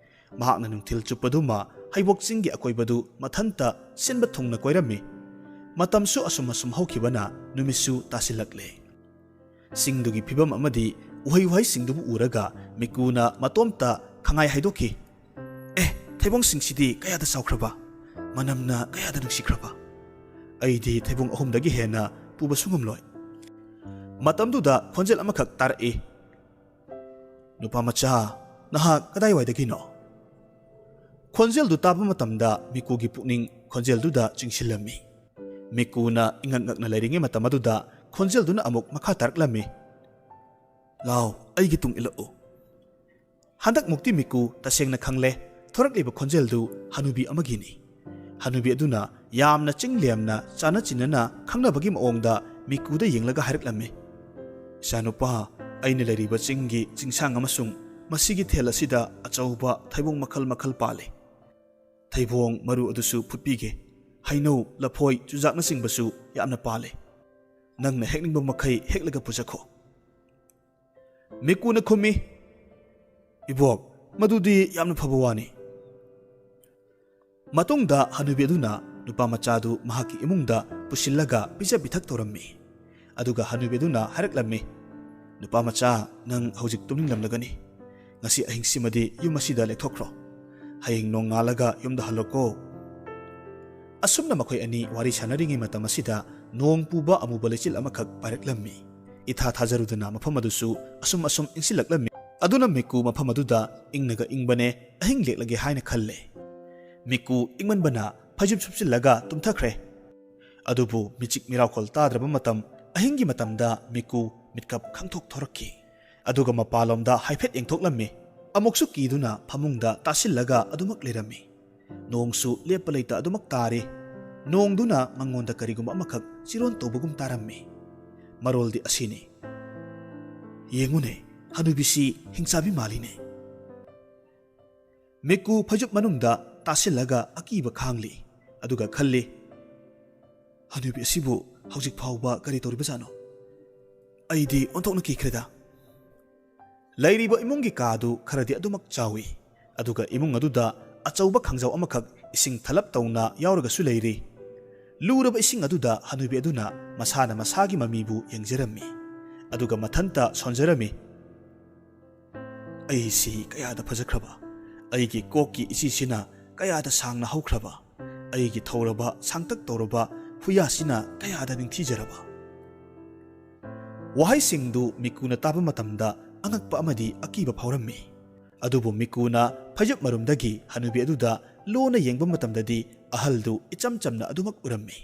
ꯃꯍꯥꯛꯅ ꯅꯨꯡꯊꯤꯜ ꯆꯨꯞꯄꯗꯨꯃ ꯍꯩꯕꯣꯛ ꯆꯤꯡꯒꯤ ꯑꯀꯣꯏꯕꯗꯨ ꯃꯊꯟꯇ ꯁꯤꯟꯕ ꯊꯨꯡꯅ ꯀꯣꯏꯔꯝꯃꯤ꯫ ꯃꯇꯝꯁꯨ ꯑꯁꯨꯝ ꯑꯁꯨꯝ ꯍꯧꯈꯤꯕꯅ ꯅꯨꯃꯤꯠꯁꯨ ꯇꯥꯁꯤꯜꯂꯛꯂꯦ꯫ ꯆꯤꯡꯗꯨꯒꯤ ꯐꯤꯕꯝ ꯑꯃꯗꯤ ꯎꯍꯩ ꯋꯥꯍꯩꯁꯤꯡꯗꯨꯕꯨ ꯎꯔꯒ ꯃꯤꯀꯨꯅ ꯃꯇꯣꯝꯇ ꯈꯪꯍꯥꯏ ꯍꯥꯏꯗꯣꯛꯈꯤ, "ꯑꯦ, ꯊꯩꯕꯣꯡꯁꯤꯡꯁꯤꯗꯤ ꯀꯌꯥꯗ ꯆꯥꯎꯈ꯭ꯔꯕ! ꯃꯅꯝꯅ ꯀꯌꯥꯗ ꯅꯨꯡꯁꯤꯈ꯭ꯔꯕ! ꯑꯩꯗꯤ ꯊꯩꯕꯣꯡ ꯑꯍꯨꯝꯗꯒꯤ ꯍꯦꯟꯅ ꯄꯨꯕꯁꯨ ꯉꯝꯂꯣꯏ"꯫ ꯃꯇꯝꯗꯨꯗ ꯈꯣꯟꯖꯦꯜ ꯑꯃꯈꯛ ꯇꯥꯔꯛꯏ, "ꯅꯨꯄꯥ ꯃꯆꯥ, ꯅꯍꯥꯛ ꯀꯗꯥꯏꯋꯥꯏꯗꯒꯤꯅꯣ?" ꯈꯣꯟꯖꯦꯜꯗꯨ ꯇꯥꯕ ꯃꯇꯝꯗ ꯃꯤꯀꯨꯒꯤ ꯄꯨꯛꯅꯤꯡ ꯈꯣꯟꯖꯦꯜꯗꯨꯗ ꯆꯤꯡꯁꯤꯜꯂꯝꯃꯤ꯫ ꯃꯤꯀꯨꯅ ꯏꯉꯛ ꯉꯛꯅ ꯂꯩꯔꯤꯉꯩ ꯃꯇꯝ ꯑꯗꯨꯗ ꯈꯣꯟꯖꯦꯜꯗꯨꯅ ꯑꯃꯨꯛ ꯃꯈꯥ ꯇꯥꯔꯛꯂꯝꯃꯤ, "ꯂꯥꯎ, ꯑꯩꯒꯤ ꯇꯨꯡ ꯏꯜꯂꯛꯎ"꯫ ꯍꯟꯗꯛꯃꯨꯛꯇꯤ ꯃꯤꯀꯨ ꯇꯁꯦꯡꯅ ꯈꯪꯂꯦ, ꯊꯣꯔꯛꯂꯤꯕ ꯈꯣꯟꯖꯦꯜꯗꯨ ꯍꯅꯨꯕꯤ ꯑꯃꯒꯤꯅꯤ꯫ ꯍꯅꯨꯕꯤ ꯑꯗꯨꯅ ꯌꯥꯝꯅ ꯆꯤꯡ ꯂꯦꯝꯅ ꯆꯥꯅ ꯆꯤꯟꯅꯅ ꯈꯪꯅꯕꯒꯤ ꯃꯑꯣꯡꯗ ꯃꯤꯀꯨꯗ ꯌꯦꯡꯂꯒ ꯍꯥꯏꯔꯛꯂꯝꯃꯤ, "ꯏꯆꯥꯅꯨꯄꯥ, ꯑꯩꯅ ꯂꯩꯔꯤꯕ ꯆꯤꯡꯒꯤ ꯆꯤꯡꯁꯥꯡ ꯑꯃꯁꯨꯡ ꯃꯁꯤꯒꯤ ꯊꯦꯜ ꯑꯁꯤꯗ ꯑꯆꯧꯕ ꯊꯩꯕꯣꯡ ꯃꯈꯜ ꯃꯈꯜ ꯄꯥꯜꯂꯤ꯫ ꯊꯩꯕꯣꯡ ꯃꯔꯨ ꯑꯗꯨꯁꯨ ꯐꯨꯠꯄꯤꯒꯦ꯫ ꯍꯩꯅꯧ, ꯂꯐꯣꯏ, ꯆꯨꯖꯥꯛꯅꯆꯤꯡꯕꯁꯨ ꯌꯥꯝꯅ ꯄꯥꯜꯂꯤ꯫ ꯅꯪꯅ ꯍꯦꯛꯅꯤꯡꯕ ꯃꯈꯩ ꯍꯦꯛꯂꯒ ꯄꯨꯖꯈꯣ"꯫ ꯃꯤꯀꯨꯅ ꯈꯨꯝꯃꯤ, "ꯏꯕꯣꯛ, ꯃꯗꯨꯗꯤ ꯌꯥꯝꯅ ꯐꯕ ꯋꯥꯅꯤ"꯫ ꯃꯇꯨꯡꯗ ꯍꯅꯨꯕꯤ ꯑꯗꯨꯅ ꯅꯨꯄꯥ ꯃꯆꯥꯗꯨ ꯃꯍꯥꯛꯀꯤ ꯏꯃꯨꯡꯗ ꯄꯨꯁꯤꯜꯂꯒ ꯄꯤꯖ ꯄꯤꯊꯛ ꯇꯧꯔꯝꯃꯤ꯫ ꯑꯗꯨꯒ ꯍꯅꯨꯕꯤ ꯑꯗꯨꯅ ꯍꯥꯏꯔꯛꯂꯝꯃꯤ, "ꯅꯨꯄꯥ ꯃꯆꯥ, ꯅꯪ ꯍꯧꯖꯤꯛ ꯇꯨꯝꯅꯤꯡꯂꯝꯂꯒꯅꯤ꯫ ꯉꯁꯤ ꯑꯍꯤꯡꯁꯤꯃꯗꯤ ꯌꯨꯝ ꯑꯁꯤꯗ ꯂꯦꯛꯊꯣꯛꯈ꯭ꯔꯣ꯫ ꯍꯌꯦꯡ ꯅꯣꯡꯉꯥꯜꯂꯒ ꯌꯨꯝꯗ ꯍꯜꯂꯣꯀꯣ"꯫ ꯑꯁꯨꯝꯅ ꯃꯈꯣꯏ ꯑꯅꯤ ꯋꯥꯔꯤ ꯁꯥꯟꯅꯔꯤꯉꯩ ꯃꯇꯝ ꯑꯁꯤꯗ ꯅꯣꯡ ꯄꯨꯕ ꯑꯃꯨꯕ ꯂꯩꯆꯤꯜ ꯑꯃꯈꯛ ꯄꯥꯏꯔꯛꯂꯝꯃꯤ꯫ ꯏꯊꯥ ꯊꯥꯖꯔꯨꯗꯅ ꯃꯐꯝ ꯑꯗꯨꯁꯨ ꯑꯁꯨꯝ ꯑꯁꯨꯝ ꯏꯪꯁꯤꯜꯂꯛꯂꯝꯃꯤ꯫ ꯑꯗꯨꯅ ꯃꯤꯀꯨ ꯃꯐꯝ ꯑꯗꯨꯗ ꯏꯪꯅꯒ ꯏꯪꯕꯅꯦ, ꯑꯍꯤꯡ ꯂꯦꯛꯂꯒꯦ ꯍꯥꯏꯅ ꯈꯜꯂꯦ꯫ ꯃꯤꯀꯨ ꯏꯪꯃꯟꯕꯅ ꯐꯩꯖꯨꯞ ꯁꯨꯞꯆꯤꯜꯂꯒ ꯇꯨꯝꯊꯈ꯭ꯔꯦ꯫ ꯑꯗꯨꯕꯨ ꯃꯤꯆꯤꯛ ꯃꯤꯔꯥꯎꯈꯣꯜ ꯇꯥꯗ꯭ꯔꯕ ꯃꯇꯝ, ꯑꯍꯤꯡꯒꯤ ꯃꯇꯝꯗ ꯃꯤꯀꯨ ꯃꯤꯠꯀꯞ ꯈꯪꯊꯣꯛ ꯊꯣꯔꯛꯈꯤ꯫ ꯑꯗꯨꯒ ꯃꯄꯥꯟꯂꯣꯝꯗ ꯍꯥꯏꯐꯦꯠ ꯌꯦꯡꯊꯣꯛꯂꯝꯃꯤ꯫ ꯑꯃꯨꯛꯁꯨ ꯀꯤꯗꯨꯅ ꯐꯃꯨꯡꯗ ꯇꯥꯁꯤꯜꯂꯒ ꯑꯗꯨꯃꯛ ꯂꯩꯔꯝꯃꯤ꯫ ꯅꯣꯡꯁꯨ ꯂꯦꯞꯄ ꯂꯩꯇ ꯑꯗꯨꯃꯛ ꯇꯥꯔꯤ꯫ ꯅꯣꯡꯗꯨꯅ ꯃꯉꯣꯟꯗ ꯀꯔꯤꯒꯨꯝꯕ ꯑꯃꯈꯛ ꯆꯤꯔꯣꯟ ꯇꯧꯕꯒꯨꯝ ꯇꯥꯔꯝꯃꯤ꯫ ꯃꯔꯣꯜꯗꯤ ꯑꯁꯤꯅꯤ, "ꯌꯦꯡꯉꯨꯅꯦ, ꯍꯅꯨꯕꯤꯁꯤ ꯍꯤꯡꯆꯥꯕꯤ ꯃꯥꯜꯂꯤꯅꯦ"꯫ ꯃꯤꯀꯨ ꯐꯩꯖꯨꯞ ꯃꯅꯨꯡꯗ ꯇꯥꯁꯤꯜꯂꯒ ꯑꯀꯤꯕ ꯈꯥꯡꯂꯤ꯫ ꯑꯗꯨꯒ ꯈꯜꯂꯤ, "ꯍꯅꯨꯕꯤ ꯑꯁꯤꯕꯨ ꯍꯧꯖꯤꯛ ꯐꯥꯎꯕ ꯀꯔꯤ ꯇꯧꯔꯤꯕꯖꯥꯠꯅꯣ? ꯑꯩꯗꯤ ꯑꯣꯟꯊꯣꯛꯅ ꯀꯤꯈ꯭ꯔꯦꯗ"꯫ ꯂꯩꯔꯤꯕ ꯏꯃꯨꯡꯒꯤ ꯀꯥꯗꯨ ꯈꯔꯗꯤ ꯑꯗꯨꯃꯛ ꯆꯥꯎꯏ꯫ ꯑꯗꯨꯒ ꯏꯃꯨꯡ ꯑꯗꯨꯗ ꯑꯆꯧꯕ ꯈꯥꯡꯖꯥꯎ ꯑꯃꯈꯛ ꯏꯁꯤꯡ ꯊꯜꯂꯞ ꯇꯧꯅ ꯌꯥꯎꯔꯒꯁꯨ ꯂꯩꯔꯤ꯫ ꯂꯨꯔꯕ ꯏꯁꯤꯡ ꯑꯗꯨꯗ ꯍꯅꯨꯕꯤ ꯑꯗꯨꯅ ꯃꯁꯥꯅ ꯃꯁꯥꯒꯤ ꯃꯃꯤꯕꯨ ꯌꯦꯡꯖꯔꯝꯃꯤ꯫ ꯑꯗꯨꯒ ꯃꯊꯟꯇ ꯁꯣꯟꯖꯔꯝꯃꯤ, "ꯑꯩꯁꯤ ꯀꯌꯥꯗ ꯐꯖꯈ꯭ꯔꯕ! ꯑꯩꯒꯤ ꯀꯣꯛꯀꯤ ꯏꯆꯤꯁꯤꯅ ꯀꯌꯥꯗ ꯁꯥꯡꯅ ꯍꯧꯈ꯭ꯔꯕ! ꯑꯩꯒꯤ ꯊꯧꯔꯕ, ꯁꯥꯡꯇꯛ ꯇꯧꯔꯕ ꯍꯨꯌꯥꯁꯤꯅ ꯀꯌꯥꯗ ꯅꯤꯡꯊꯤꯖꯔꯕ!" ꯋꯥꯍꯩꯁꯤꯡꯗꯨ ꯃꯤꯀꯨꯅ ꯇꯥꯕ ꯃꯇꯝꯗ ꯑꯉꯛꯄ ꯑꯃꯗꯤ ꯑꯀꯤꯕ ꯐꯥꯎꯔꯝꯃꯤ꯫ ꯑꯗꯨꯕꯨ ꯃꯤꯀꯨꯅ ꯐꯩꯖꯨꯞ ꯃꯔꯨꯝꯗꯒꯤ ꯍꯅꯨꯕꯤ ꯑꯗꯨꯗ ꯂꯣꯟꯅ ꯌꯦꯡꯕ ꯃꯇꯝꯗꯗꯤ ꯑꯍꯜꯗꯨ ꯏꯆꯝ ꯆꯝꯅ ꯑꯗꯨꯃꯛ ꯎꯔꯝꯃꯤ꯫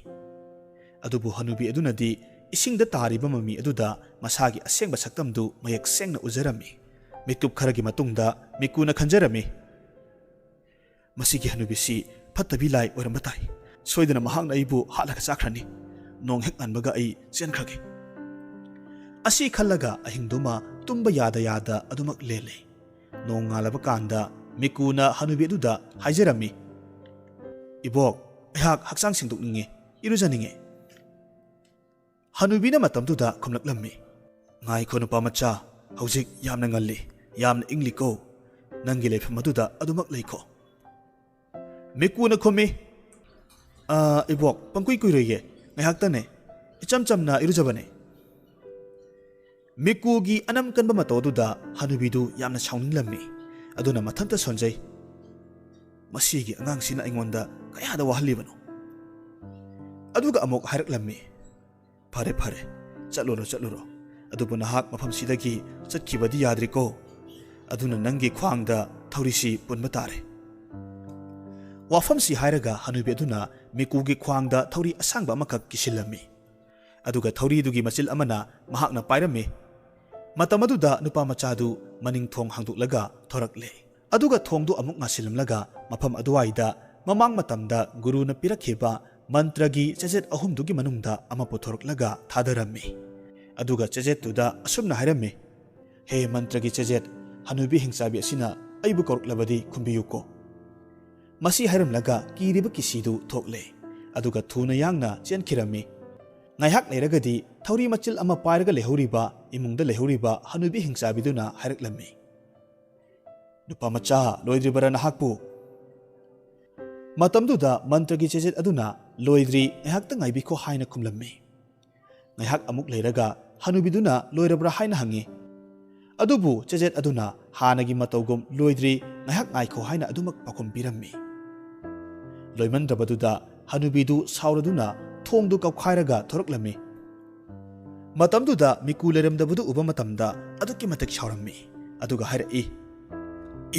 ꯑꯗꯨꯕꯨ ꯍꯅꯨꯕꯤ ꯑꯗꯨꯅꯗꯤ ꯏꯁꯤꯡꯗ ꯇꯥꯔꯤꯕ ꯃꯃꯤ ꯑꯗꯨꯗ ꯃꯁꯥꯒꯤ ꯑꯁꯦꯡꯕ ꯁꯛꯇꯝꯗꯨ ꯃꯌꯦꯛ ꯁꯦꯡꯅ ꯎꯖꯔꯝꯃꯤ꯫ ꯃꯤꯀꯨꯞ ꯈꯔꯒꯤ ꯃꯇꯨꯡꯗ ꯃꯤꯀꯨꯅ ꯈꯟꯖꯔꯝꯃꯤ, "ꯃꯁꯤꯒꯤ ꯍꯅꯨꯕꯤꯁꯤ ꯐꯠꯇꯕꯤ ꯂꯥꯏ ꯑꯣꯏꯔꯝꯕ ꯇꯥꯏ꯫ ꯁꯣꯏꯗꯅ ꯃꯍꯥꯛꯅ ꯑꯩꯕꯨ ꯍꯥꯠꯂꯒ ꯆꯥꯈ꯭ꯔꯅꯤ꯫ ꯅꯣꯡ ꯍꯦꯛ ꯉꯥꯟꯕꯒ ꯑꯩ ꯆꯦꯟꯈ꯭ꯔꯒꯦ꯫" ꯑꯁꯤ ꯈꯜꯂꯒ ꯑꯍꯤꯡꯗꯨꯃ ꯇꯨꯝꯕ ꯌꯥꯗ ꯌꯥꯗ ꯑꯗꯨꯃꯛ ꯂꯦꯜꯂꯦ꯫ ꯅꯣꯡ ꯉꯥꯜꯂꯕ ꯀꯥꯟꯗ ꯃꯤꯀꯨꯅ ꯍꯅꯨꯕꯤ ꯑꯗꯨꯗ ꯍꯥꯏꯖꯔꯝꯃꯤ, "ꯏꯕꯣꯛ, ꯑꯩꯍꯥꯛ ꯍꯛꯆꯥꯡ ꯁꯦꯡꯗꯣꯛꯅꯤꯡꯉꯦ, ꯏꯔꯨꯖꯅꯤꯡꯉꯦ꯫" ꯍꯅꯨꯕꯤꯅ ꯃꯇꯝꯗꯨꯗ ꯈꯨꯝꯂꯛꯂꯝꯃꯤ, "ꯉꯥꯏꯈꯣ ꯅꯨꯄꯥ ꯃꯆꯥ, ꯍꯧꯖꯤꯛ ꯌꯥꯝꯅ ꯉꯜꯂꯤ, ꯌꯥꯝꯅ ꯏꯪꯂꯤꯀꯣ꯫ ꯅꯪꯒꯤ ꯂꯩꯐꯝ ꯑꯗꯨꯗ ꯑꯗꯨꯃꯛ ꯂꯩꯈꯣ꯫" ꯃꯤꯀꯨꯅ ꯈꯨꯝꯃꯤ, "ꯑ, ꯏꯕꯣꯛ, ꯄꯪꯀꯨꯏ ꯀꯨꯏꯔꯣꯏꯌꯦ, ꯉꯥꯏꯍꯥꯛꯇꯅꯦ, ꯏꯆꯝ ꯆꯝꯅ ꯏꯔꯨꯖꯕꯅꯦ꯫" ꯃꯤꯀꯨꯒꯤ ꯑꯅꯝ ꯀꯟꯕ ꯃꯇꯧ ꯑꯗꯨꯗ ꯍꯅꯨꯕꯤꯗꯨ ꯌꯥꯝꯅ ꯁꯥꯎꯅꯤꯡꯂꯝꯃꯤ꯫ ꯑꯗꯨꯅ ꯃꯊꯟꯇ ꯁꯣꯟꯖꯩ, "ꯃꯁꯤꯒꯤ ꯑꯉꯥꯡꯁꯤꯅ ꯑꯩꯉꯣꯟꯗ ꯀꯌꯥꯗ ꯋꯥꯍꯜꯂꯤꯕꯅꯣ?" ꯑꯗꯨꯒ ꯑꯃꯨꯛ ꯍꯥꯏꯔꯛꯂꯝꯃꯤ, "ꯐꯔꯦ, ꯐꯔꯦ, ꯆꯠꯂꯨꯔꯣ, ꯆꯠꯂꯨꯔꯣ꯫ ꯑꯗꯨꯕꯨ ꯅꯍꯥꯛ ꯃꯐꯝꯁꯤꯗꯒꯤ ꯆꯠꯈꯤꯕꯗꯤ ꯌꯥꯗ꯭ꯔꯤꯀꯣ꯫ ꯑꯗꯨꯅ ꯅꯪꯒꯤ ꯈ꯭ꯋꯥꯡꯗ ꯊꯧꯔꯤꯁꯤ ꯄꯨꯟꯕ ꯇꯥꯔꯦ꯫" ꯋꯥꯐꯝꯁꯤ ꯍꯥꯏꯔꯒ ꯍꯅꯨꯕꯤ ꯑꯗꯨꯅ ꯃꯤꯀꯨꯒꯤ ꯈ꯭ꯋꯥꯡꯗ ꯊꯧꯔꯤ ꯑꯁꯥꯡꯕ ꯑꯃꯈꯛ ꯀꯤꯁꯤꯜꯂꯝꯃꯤ꯫ ꯑꯗꯨꯒ ꯊꯧꯔꯤꯗꯨꯒꯤ ꯃꯆꯤꯜ ꯑꯃꯅ ꯃꯍꯥꯛꯅ ꯄꯥꯏꯔꯝꯃꯤ꯫ ꯃꯇꯝ ꯑꯗꯨꯗ ꯅꯨꯄꯥ ꯃꯆꯥꯗꯨ ꯃꯅꯤꯡ ꯊꯣꯡ ꯍꯥꯡꯗꯣꯛꯂꯒ ꯊꯣꯔꯛꯂꯦ꯫ ꯑꯗꯨꯒ ꯊꯣꯡꯗꯨ ꯑꯃꯨꯛ ꯉꯥꯁꯤꯜꯂꯝꯂꯒ ꯃꯐꯝ ꯑꯗꯨꯋꯥꯏꯗ ꯃꯃꯥꯡ ꯃꯇꯝꯗ ꯒꯨꯔꯨꯅ ꯄꯤꯔꯛꯈꯤꯕ ꯃꯟꯇ꯭ꯔꯒꯤ ꯆꯦꯖꯦꯠ ꯑꯍꯨꯝꯗꯨꯒꯤ ꯃꯅꯨꯡꯗ ꯑꯃ ꯄꯨꯊꯣꯔꯛꯂꯒ ꯊꯥꯗꯔꯝꯃꯤ꯫ ꯑꯗꯨꯒ ꯆꯦꯖꯦꯠꯇꯨꯗ ꯑꯁꯨꯝꯅ ꯍꯥꯏꯔꯝꯃꯤ, "ꯍꯦ ꯃꯟꯇ꯭ꯔꯒꯤ ꯆꯦꯖꯦꯠ, ꯍꯅꯨꯕꯤ ꯍꯤꯡꯆꯥꯕꯤ ꯑꯁꯤꯅ ꯑꯩꯕꯨ ꯀꯧꯔꯛꯂꯕꯗꯤ ꯈꯨꯝꯕꯤꯌꯨꯀꯣ꯫" ꯃꯁꯤ ꯍꯥꯏꯔꯝꯂꯒ ꯀꯤꯔꯤꯕ ꯀꯤꯁꯤꯗꯨ ꯊꯣꯛꯂꯦ꯫ ꯑꯗꯨꯒ ꯊꯨꯅ ꯌꯥꯡꯅ ꯆꯦꯟꯈꯤꯔꯝꯃꯤ꯫ ꯉꯥꯏꯍꯥꯛ ꯂꯩꯔꯒꯗꯤ ꯊꯧꯔꯤ ꯃꯆꯤꯜ ꯑꯃ ꯄꯥꯏꯔꯒ ꯂꯩꯍꯧꯔꯤꯕ ꯏꯃꯨꯡꯗ ꯂꯩꯍꯧꯔꯤꯕ ꯍꯅꯨꯕꯤ ꯍꯤꯡꯆꯥꯕꯤꯗꯨꯅ ꯍꯥꯏꯔꯛꯂꯝꯃꯤ, "ꯅꯨꯄꯥ ꯃꯆꯥ, ꯂꯣꯏꯗ꯭ꯔꯤꯕꯔꯥ ꯅꯍꯥꯛꯄꯨ?" ꯃꯇꯝꯗꯨꯗ ꯃꯟꯇ꯭ꯔꯒꯤ ꯆꯦꯖꯦꯠ ꯑꯗꯨꯅ, "ꯂꯣꯏꯗ꯭ꯔꯤ, ꯉꯥꯏꯍꯥꯛꯇ ꯉꯥꯏꯕꯤꯈꯣ" ꯍꯥꯏꯅ ꯈꯨꯝꯂꯝꯃꯤ꯫ ꯉꯥꯏꯍꯥꯛ ꯑꯃꯨꯛ ꯂꯩꯔꯒ ꯍꯅꯨꯕꯤꯗꯨꯅ ꯂꯣꯏꯔꯕ꯭ꯔꯥ ꯍꯥꯏꯅ ꯍꯪꯉꯤ꯫ ꯑꯗꯨꯕꯨ ꯆꯦꯖꯦꯠ ꯑꯗꯨꯅ ꯍꯥꯟꯅꯒꯤ ꯃꯇꯧꯒꯨꯝ "ꯂꯣꯏꯗ꯭ꯔꯤ, ꯉꯥꯏꯍꯥꯛ ꯉꯥꯏꯈꯣ" ꯍꯥꯏꯅ ꯑꯗꯨꯃꯛ ꯄꯥꯎꯈꯨꯝ ꯄꯤꯔꯝꯃꯤ꯫ ꯂꯣꯏꯃꯟꯗ꯭ꯔꯕꯗꯨꯗ ꯍꯅꯨꯕꯤꯗꯨ ꯁꯥꯎꯔꯗꯨꯅ ꯊꯣꯡꯗꯨ ꯀꯧꯈꯥꯏꯔꯒ ꯊꯣꯔꯛꯂꯝꯃꯤ꯫ ꯃꯇꯝꯗꯨꯗ ꯃꯤꯀꯨ ꯂꯩꯔꯝꯗꯕꯗꯨ ꯎꯕ ꯃꯇꯝꯗ ꯑꯗꯨꯛꯀꯤ ꯃꯇꯤꯛ ꯁꯥꯎꯔꯝꯃꯤ꯫ ꯑꯗꯨꯒ ꯍꯥꯏꯔꯛꯏ,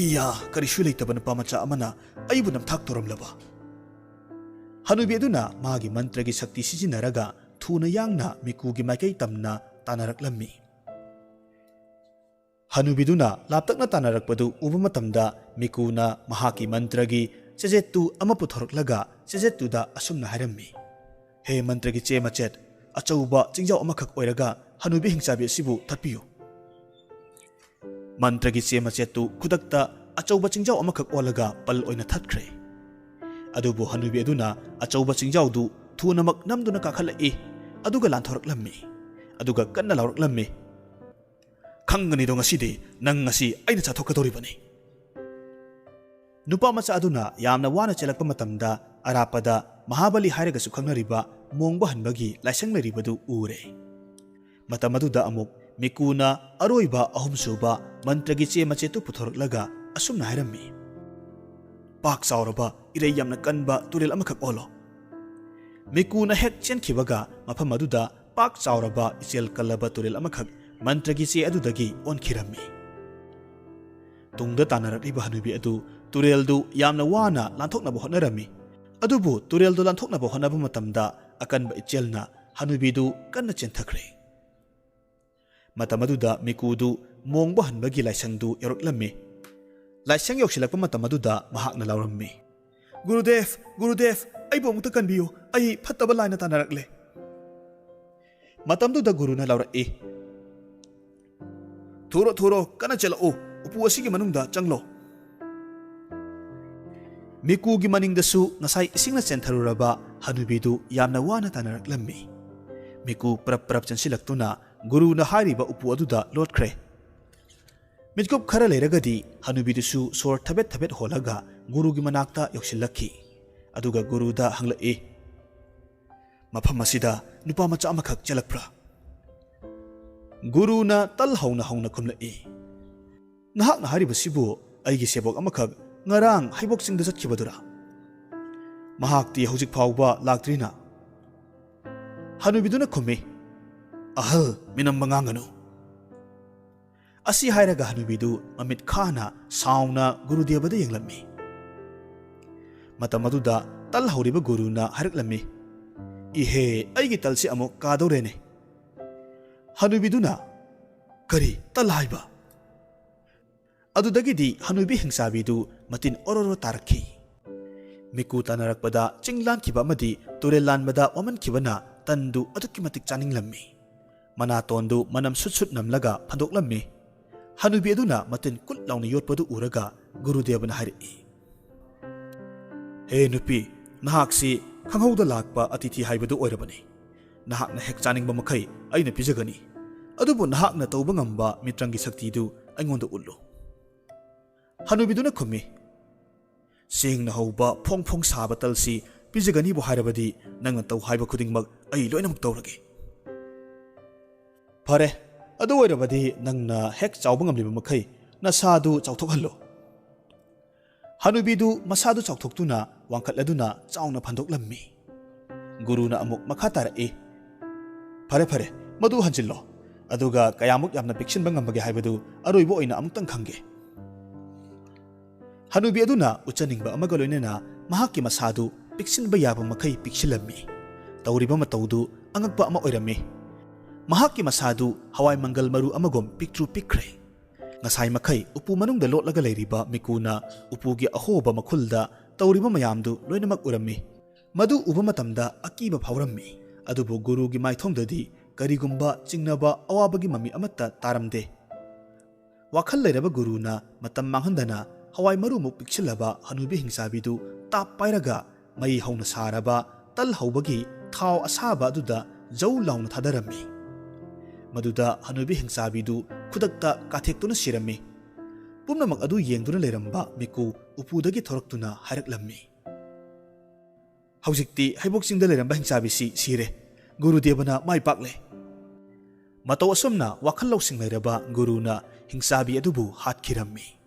"ꯏꯌꯥ, ꯀꯔꯤꯁꯨ ꯂꯩꯇꯕ ꯅꯨꯄꯥ ꯃꯆꯥ ꯑꯃꯅ ꯑꯩꯕꯨ ꯅꯝꯊꯥꯛ ꯇꯧꯔꯝꯂꯕ?" ꯍꯅꯨꯕꯤ ꯑꯗꯨꯅ ꯃꯥꯒꯤ ꯃꯟꯇ꯭ꯔꯒꯤ ꯁꯛꯇꯤ ꯁꯤꯖꯤꯟꯅꯔꯒ ꯊꯨꯅ ꯌꯥꯡꯅ ꯃꯤꯀꯨꯒꯤ ꯃꯥꯏꯀꯩ ꯇꯝꯅ ꯇꯥꯟꯅꯔꯛꯂꯝꯃꯤ꯫ ꯍꯅꯨꯕꯤꯗꯨꯅ ꯂꯥꯞꯇꯛꯅ ꯇꯥꯟꯅꯔꯛꯄꯗꯨ ꯎꯕ ꯃꯇꯝꯗ ꯃꯤꯀꯨꯅ ꯃꯍꯥꯛꯀꯤ ꯃꯟꯇ꯭ꯔꯒꯤ ꯆꯦꯖꯦꯠꯇꯨ ꯑꯃ ꯄꯨꯊꯣꯔꯛꯂꯒ ꯆꯦꯖꯦꯠꯇꯨꯗ ꯑꯁꯨꯝꯅ ꯍꯥꯏꯔꯝꯃꯤ, "ꯍꯦ ꯃꯟꯇ꯭ꯔꯒꯤ ꯆꯦ ꯃꯆꯦꯠ, ꯑꯆꯧꯕ ꯆꯤꯡꯖꯥꯎ ꯑꯃꯈꯛ ꯑꯣꯏꯔꯒ ꯍꯅꯨꯕꯤ ꯍꯤꯡꯆꯥꯕꯤ ꯑꯁꯤꯕꯨ ꯊꯠꯄꯤꯌꯨ"꯫ ꯃꯟꯇ꯭ꯔꯒꯤ ꯆꯦ ꯃꯆꯦꯠꯇꯨ ꯈꯨꯗꯛꯇ ꯑꯆꯧꯕ ꯆꯤꯡꯖꯥꯎ ꯑꯃꯈꯛ ꯑꯣꯜꯂꯒ ꯄꯜ ꯑꯣꯏꯅ ꯊꯠꯈ꯭ꯔꯦ꯫ ꯑꯗꯨꯕꯨ ꯍꯅꯨꯕꯤ ꯑꯗꯨꯅ ꯑꯆꯧꯕ ꯆꯤꯡꯖꯥꯎꯗꯨ ꯊꯨꯅꯃꯛ ꯅꯝꯗꯨꯅ ꯀꯥꯈꯠꯂꯛꯏ, ꯑꯗꯨꯒ ꯂꯥꯟꯊꯣꯔꯛꯂꯝꯃꯤ, ꯑꯗꯨꯒ ꯀꯟꯅ ꯂꯥꯎꯔꯛꯂꯝꯃꯤ, "ꯈꯪꯒꯅꯤꯗꯣ ꯉꯁꯤꯗꯤ, ꯅꯪ ꯉꯁꯤ ꯑꯩꯅ ꯆꯥꯊꯣꯛꯀꯗꯧꯔꯤꯕꯅꯤ"꯫ ꯅꯨꯄꯥ ꯃꯆꯥ ꯑꯗꯨꯅ ꯌꯥꯝꯅ ꯋꯥꯅ ꯆꯦꯜꯂꯛꯄ ꯃꯇꯝꯗ ꯑꯔꯥꯞꯄꯗ ꯃꯍꯥꯕꯂꯤ ꯍꯥꯏꯔꯒꯁꯨ ꯈꯪꯅꯔꯤꯕ ꯃꯣꯡꯕ ꯍꯟꯕꯒꯤ ꯂꯥꯏꯁꯪ ꯂꯩꯔꯤꯕꯗꯨ ꯎꯔꯦ꯫ ꯃꯇꯝ ꯑꯗꯨꯗ ꯑꯃꯨꯛ ꯃꯤꯀꯨꯅ ꯑꯔꯣꯏꯕ ꯑꯍꯨꯝꯁꯨꯕ ꯃꯟꯇ꯭ꯔꯒꯤ ꯆꯦ ꯃꯆꯦꯠꯇꯨ ꯄꯨꯊꯣꯔꯛꯂꯒ ꯑꯁꯨꯝꯅ ꯍꯥꯏꯔꯝꯃꯤ, "ꯄꯥꯛ ꯆꯥꯎꯔꯕ ꯏꯔꯩ ꯌꯥꯝꯅ ꯀꯟꯕ ꯇꯨꯔꯦꯜ ꯑꯃꯈꯛ ꯑꯣꯜꯂꯣ"꯫ ꯃꯤꯀꯨꯅ ꯍꯦꯛ ꯆꯦꯟꯈꯤꯕꯒ ꯃꯐꯝ ꯑꯗꯨꯗ ꯄꯥꯛ ꯆꯥꯎꯔꯕ ꯏꯆꯦꯜ ꯀꯜꯂꯕ ꯇꯨꯔꯦꯜ ꯑꯃꯈꯛ ꯃꯟꯇ꯭ꯔꯒꯤ ꯆꯦ ꯑꯗꯨꯗꯒꯤ ꯑꯣꯟꯈꯤꯔꯝꯃꯤ꯫ ꯇꯨꯡꯗ ꯇꯥꯟꯅꯔꯛꯂꯤꯕ ꯍꯅꯨꯕꯤ ꯑꯗꯨ ꯇꯨꯔꯦꯜꯗꯨ ꯌꯥꯝꯅ ꯋꯥꯅ ꯂꯥꯟꯊꯣꯛꯅꯕ ꯍꯣꯠꯅꯔꯝꯃꯤ꯫ ꯑꯗꯨꯕꯨ ꯇꯨꯔꯦꯜꯗꯨ ꯂꯥꯟꯊꯣꯛꯅꯕ ꯍꯣꯠꯅꯕ ꯃꯇꯝꯗ ꯑꯀꯟꯕ ꯏꯆꯦꯜꯅ ꯍꯅꯨꯕꯤꯗꯨ ꯀꯟꯅ ꯆꯦꯟꯊꯈ꯭ꯔꯦ꯫ ꯃꯇꯝ ꯑꯗꯨꯗ ꯃꯤꯀꯨꯗꯨ ꯃꯣꯡꯕ ꯍꯟꯕꯒꯤ ꯂꯥꯏꯁꯪꯗꯨ ꯌꯧꯔꯛꯂꯝꯃꯤ꯫ ꯂꯥꯏꯁꯪ ꯌꯧꯁꯤꯜꯂꯛꯄ ꯃꯇꯝ ꯑꯗꯨꯗ ꯃꯍꯥꯛꯅ ꯂꯥꯎꯔꯝꯃꯤ, "ꯒꯨꯔꯨꯗꯦꯕ, ꯒꯨꯔꯨꯗꯦꯕ, ꯑꯩꯕꯨ ꯑꯃꯨꯛꯇ ꯀꯟꯕꯤꯌꯨ, ꯑꯩ ꯐꯠꯇꯕ ꯂꯥꯏꯅ ꯇꯥꯟꯅꯔꯛꯂꯦ"꯫ ꯃꯇꯝꯗꯨꯗ ꯒꯨꯔꯨꯅ ꯂꯥꯎꯔꯛꯏ, "ꯊꯨꯔꯣ, ꯊꯨꯔꯣ, ꯀꯟꯅ ꯆꯦꯜꯂꯛꯎ, ꯎꯄꯨ ꯑꯁꯤꯒꯤ ꯃꯅꯨꯡꯗ ꯆꯪꯂꯣ"꯫ ꯃꯤꯀꯨꯒꯤ ꯃꯅꯤꯡꯗꯁꯨ ꯉꯁꯥꯏ ꯏꯁꯤꯡꯅ ꯆꯦꯟꯊꯔꯨꯔꯕ ꯍꯅꯨꯕꯤꯗꯨ ꯌꯥꯝꯅ ꯋꯥꯅ ꯇꯥꯟꯅꯔꯛꯂꯝꯃꯤ꯫ ꯃꯤꯀꯨ ꯄꯔꯞ ꯄꯔꯞ ꯆꯦꯟꯁꯤꯜꯂꯛꯇꯨꯅ ꯒꯨꯔꯨꯅ ꯍꯥꯏꯔꯤꯕ ꯎꯄꯨ ꯑꯗꯨꯗ ꯂꯣꯠꯈ꯭ꯔꯦ꯫ ꯃꯤꯠꯀꯨꯞ ꯈꯔ ꯂꯩꯔꯒꯗꯤ ꯍꯅꯨꯕꯤꯗꯨꯁꯨ ꯁꯣꯔ ꯊꯕꯦꯠ ꯊꯕꯦꯠ ꯍꯣꯜꯂꯒ ꯒꯨꯔꯨꯒꯤ ꯃꯅꯥꯛꯇ ꯌꯧꯁꯤꯜꯂꯛꯈꯤ꯫ ꯑꯗꯨꯒ ꯒꯨꯔꯨꯗ ꯍꯪꯂꯛꯏ, "ꯃꯐꯝ ꯑꯁꯤꯗ ꯅꯨꯄꯥ ꯃꯆꯥ ꯑꯃꯈꯛ ꯆꯦꯜꯂꯛꯄ꯭ꯔꯥ?" ꯒꯨꯔꯨꯅ ꯇꯜ ꯍꯧꯅ ꯍꯧꯅ ꯈꯨꯝꯂꯛꯏ, "ꯅꯍꯥꯛꯅ ꯍꯥꯏꯔꯤꯕꯁꯤꯕꯨ ꯑꯩꯒꯤ ꯁꯦꯕꯣꯛ ꯑꯃꯈꯛ ꯉꯔꯥꯡ ꯍꯩꯕꯣꯛ ꯆꯤꯡꯗ ꯆꯠꯈꯤꯕꯗꯨꯔꯥ? ꯃꯍꯥꯛꯇꯤ ꯍꯧꯖꯤꯛ ꯐꯥꯎꯕ ꯂꯥꯛꯇ꯭ꯔꯤꯅ?" ꯍꯅꯨꯕꯤꯗꯨꯅ ꯈꯨꯝꯃꯤ, "ꯑꯍꯜ ꯃꯤꯅꯝꯕ ꯉꯥꯡꯒꯅꯨ"꯫ ꯑꯁꯤ ꯍꯥꯏꯔꯒ ꯍꯅꯨꯕꯤꯗꯨ ꯃꯃꯤꯠ ꯈꯥꯅ ꯁꯥꯎꯅ ꯒꯨꯔꯨꯗꯦꯕꯗ ꯌꯦꯡꯂꯝꯃꯤ꯫ ꯃꯇꯝ ꯑꯗꯨꯗ ꯇꯜ ꯍꯧꯔꯤꯕ ꯒꯨꯔꯨꯅ ꯍꯥꯏꯔꯛꯂꯝꯃꯤ, "ꯏꯍꯦ, ꯑꯩꯒꯤ ꯇꯜꯁꯤ ꯑꯃꯨꯛ ꯀꯥꯗꯧꯔꯦꯅꯦ!" ꯍꯅꯨꯕꯤꯗꯨꯅ, "ꯀꯔꯤ ꯇꯜ ꯍꯥꯏꯕ?" ꯑꯗꯨꯗꯒꯤꯗꯤ ꯍꯅꯨꯕꯤ ꯍꯤꯡꯆꯥꯕꯤꯗꯨ ꯃꯇꯤꯟ ꯑꯣꯔꯣꯔꯣ ꯇꯥꯔꯛꯈꯤ꯫ ꯃꯤꯀꯨ ꯇꯥꯟꯅꯔꯛꯄꯗ ꯆꯤꯡ ꯂꯥꯟꯈꯤꯕ ꯑꯃꯗꯤ ꯇꯨꯔꯦꯜ ꯂꯥꯟꯕꯗ ꯋꯥꯃꯟꯈꯤꯕꯅ ꯇꯟꯗꯨ ꯑꯗꯨꯛꯀꯤ ꯃꯇꯤꯛ ꯆꯥꯅꯤꯡꯂꯝꯃꯤ꯫ ꯃꯅꯥꯇꯣꯟꯗꯨ ꯃꯅꯝ ꯁꯨꯠ ꯁꯨꯠ ꯅꯝꯂꯒ ꯐꯟꯗꯣꯛꯂꯝꯃꯤ꯫ ꯍꯅꯨꯕꯤ ꯑꯗꯨꯅ ꯃꯇꯤꯟ ꯀꯨꯠ ꯂꯥꯎꯅ ꯌꯣꯠꯄꯗꯨ ꯎꯔꯒ ꯒꯨꯔꯨꯗꯦꯕꯅ ꯍꯥꯏꯔꯛꯏ, "ꯍꯦ ꯅꯨꯄꯤ, ꯅꯍꯥꯛꯁꯤ ꯈꯪꯍꯧꯗ ꯂꯥꯛꯄ ꯑꯇꯤꯊꯤ ꯍꯥꯏꯕꯗꯨ ꯑꯣꯏꯔꯕꯅꯤ꯫ ꯅꯍꯥꯛꯅ ꯍꯦꯛ ꯆꯥꯅꯤꯡꯕ ꯃꯈꯩ ꯑꯩꯅ ꯄꯤꯖꯒꯅꯤ꯫ ꯑꯗꯨꯕꯨ ꯅꯍꯥꯛꯅ ꯇꯧꯕ ꯉꯝꯕ ꯃꯤꯇ꯭ꯔꯪꯒꯤ ꯁꯛꯇꯤꯗꯨ ꯑꯩꯉꯣꯟꯗ ꯎꯠꯂꯨ꯫" ꯍꯅꯨꯕꯤꯗꯨꯅ ꯈꯨꯝꯃꯤ, "ꯆꯦꯡꯅ ꯍꯧꯕ ꯐꯣꯡ ꯐꯣꯡ ꯁꯥꯕ ꯇꯜꯁꯤ ꯄꯤꯖꯒꯅꯤꯕꯨ ꯍꯥꯏꯔꯕꯗꯤ ꯅꯪꯅ ꯇꯧ ꯍꯥꯏꯕ ꯈꯨꯗꯤꯡꯃꯛ ꯑꯩ ꯂꯣꯏꯅꯃꯛ ꯇꯧꯔꯒꯦ꯫" "ꯐꯔꯦ, ꯑꯗꯨ ꯑꯣꯏꯔꯕꯗꯤ ꯅꯪꯅ ꯍꯦꯛ ꯆꯥꯎꯕ ꯉꯝꯂꯤꯕ ꯃꯈꯩ ꯅꯁꯥꯗꯨ ꯆꯥꯎꯊꯣꯛꯍꯜꯂꯨ꯫" ꯍꯅꯨꯕꯤꯗꯨ ꯃꯁꯥꯗꯨ ꯆꯥꯎꯊꯣꯛꯇꯨꯅ ꯋꯥꯡꯈꯠꯂꯗꯨꯅ ꯆꯥꯎꯅ ꯐꯟꯗꯣꯛꯂꯝꯃꯤ꯫ ꯒꯨꯔꯨꯅ ꯑꯃꯨꯛ ꯃꯈꯥ ꯇꯥꯔꯛꯏ, "ꯐꯔꯦ, ꯐꯔꯦ, ꯃꯗꯨ ꯍꯟꯖꯤꯜꯂꯣ꯫ ꯑꯗꯨꯒ ꯀꯌꯥꯃꯨꯛ ꯌꯥꯝꯅ ꯄꯤꯛꯁꯤꯟꯕ ꯉꯝꯕꯒꯦ ꯍꯥꯏꯕꯗꯨ ꯑꯔꯣꯏꯕ ꯑꯣꯏꯅ ꯑꯃꯨꯛꯇꯪ ꯈꯪꯒꯦ꯫" ꯍꯅꯨꯕꯤ ꯑꯗꯨꯅ ꯎꯠꯆꯅꯤꯡꯕ ꯑꯃꯒ ꯂꯣꯏꯅꯅ ꯃꯍꯥꯛꯀꯤ ꯃꯁꯥꯗꯨ ꯄꯤꯛꯁꯤꯟꯕ ꯌꯥꯕ ꯃꯈꯩ ꯄꯤꯛꯁꯤꯜꯂꯝꯃꯤ꯫ ꯇꯧꯔꯤꯕ ꯃꯇꯧꯗꯨ ꯑꯉꯛꯄ ꯑꯃ ꯑꯣꯏꯔꯝꯃꯤ꯫ ꯃꯍꯥꯛꯀꯤ ꯃꯁꯥꯗꯨ ꯍꯋꯥꯏ ꯃꯪꯒꯜ ꯃꯔꯨ ꯑꯃꯒꯨꯝ ꯄꯤꯛꯇ꯭ꯔꯨ ꯄꯤꯛꯈ꯭ꯔꯦ꯫ ꯉꯁꯥꯏ ꯃꯈꯩ ꯎꯄꯨ ꯃꯅꯨꯡꯗ ꯂꯣꯠꯂꯒ ꯂꯩꯔꯤꯕ ꯃꯤꯀꯨꯅ ꯎꯄꯨꯒꯤ ꯑꯍꯣꯕ ꯃꯈꯨꯜꯗ ꯇꯧꯔꯤꯕ ꯃꯌꯥꯝꯗꯨ ꯂꯣꯏꯅꯃꯛ ꯎꯔꯝꯃꯤ꯫ ꯃꯗꯨ ꯎꯕ ꯃꯇꯝꯗ ꯑꯀꯤꯕ ꯐꯥꯎꯔꯝꯃꯤ꯫ ꯑꯗꯨꯕꯨ ꯒꯨꯔꯨꯒꯤ ꯃꯥꯏꯊꯣꯡꯗꯗꯤ ꯀꯔꯤꯒꯨꯝꯕ ꯆꯤꯡꯅꯕ ꯑꯋꯥꯕꯒꯤ ꯃꯃꯤ ꯑꯃꯠꯇ ꯇꯥꯔꯝꯗꯦ꯫ ꯋꯥꯈꯜ ꯂꯩꯔꯕ ꯒꯨꯔꯨꯅ ꯃꯇꯝ ꯃꯥꯡꯍꯟꯗꯅ ꯍꯋꯥꯏ ꯃꯔꯨꯃꯨꯛ ꯄꯤꯛꯁꯤꯜꯂꯕ ꯍꯅꯨꯕꯤ ꯍꯤꯡꯆꯥꯕꯤꯗꯨ ꯇꯥꯞ ꯄꯥꯏꯔꯒ ꯃꯩ ꯍꯧꯅ ꯁꯥꯔꯕ ꯇꯜ ꯍꯧꯕꯒꯤ ꯊꯥꯎ ꯑꯁꯥꯕ ꯑꯗꯨꯗ ꯖꯧ ꯂꯥꯎꯅ ꯊꯥꯗꯔꯝꯃꯤ꯫ ꯃꯗꯨꯗ ꯍꯅꯨꯕꯤ ꯍꯤꯡꯆꯥꯕꯤꯗꯨ ꯈꯨꯗꯛꯇ ꯀꯥꯊꯦꯛꯇꯨꯅ ꯁꯤꯔꯝꯃꯤ꯫ ꯄꯨꯝꯅꯃꯛ ꯑꯗꯨ ꯌꯦꯡꯗꯨꯅ ꯂꯩꯔꯝꯕ ꯃꯤꯀꯨ ꯎꯄꯨꯗꯒꯤ ꯊꯣꯔꯛꯇꯨꯅ ꯍꯥꯏꯔꯛꯂꯝꯃꯤ, "ꯍꯧꯖꯤꯛꯇꯤ ꯍꯩꯕꯣꯛ ꯆꯤꯡꯗ ꯂꯩꯔꯝꯕ ꯍꯤꯡꯆꯥꯕꯤꯁꯤ ꯁꯤꯔꯦ꯫ ꯒꯨꯔꯨꯗꯦꯕꯅ ꯃꯥꯏ ꯄꯥꯛꯂꯦ꯫" ꯃꯇꯧ ꯑꯁꯨꯝꯅ ꯋꯥꯈꯜ ꯂꯧꯁꯤꯡ ꯂꯩꯔꯕ ꯒꯨꯔꯨꯅ ꯍꯤꯡꯆꯥꯕꯤ ꯑꯗꯨꯕꯨ ꯍꯥꯠꯈꯤꯔꯝꯃꯤ꯫